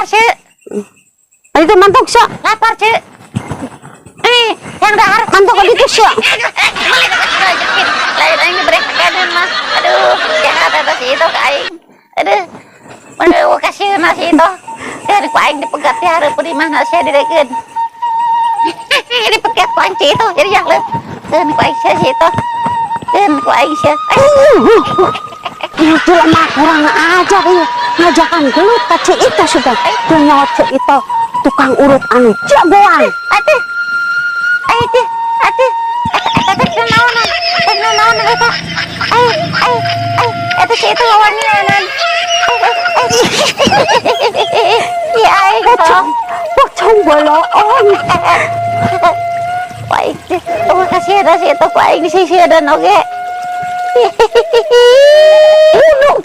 Ceu. Itu mantog sia. Lapar, Ceu. Eh, yang dahar. Mantog ka dito siya. Lain aing diberi makanan mah. Aduh, jahat eta si itu ka aing. Aduh. Aduh, kasieun si itu. Dan ku aing dipegat di hareupeun di mana sia direkeun. Dipegat ku aing si itu, jadi yang leup. Dan ku aing sia si itu. Dan ku aing sia. Ieu jelema kurang ajar ieu. Ngajakan gelut ka Ceu Itoh sudah. Teu nyaho Ceu Itoh tukang urut anu jagoan. Atuh. Atuh, atuh. Eta eta teh naonan? Teh naonan eta? Ay, ay, ay, eta si itu wawanianan. Ya aing Pocong, pocong boloon. Ku aing teh, oh kasihan si itu ku aing disisieunan oge. Bunuh.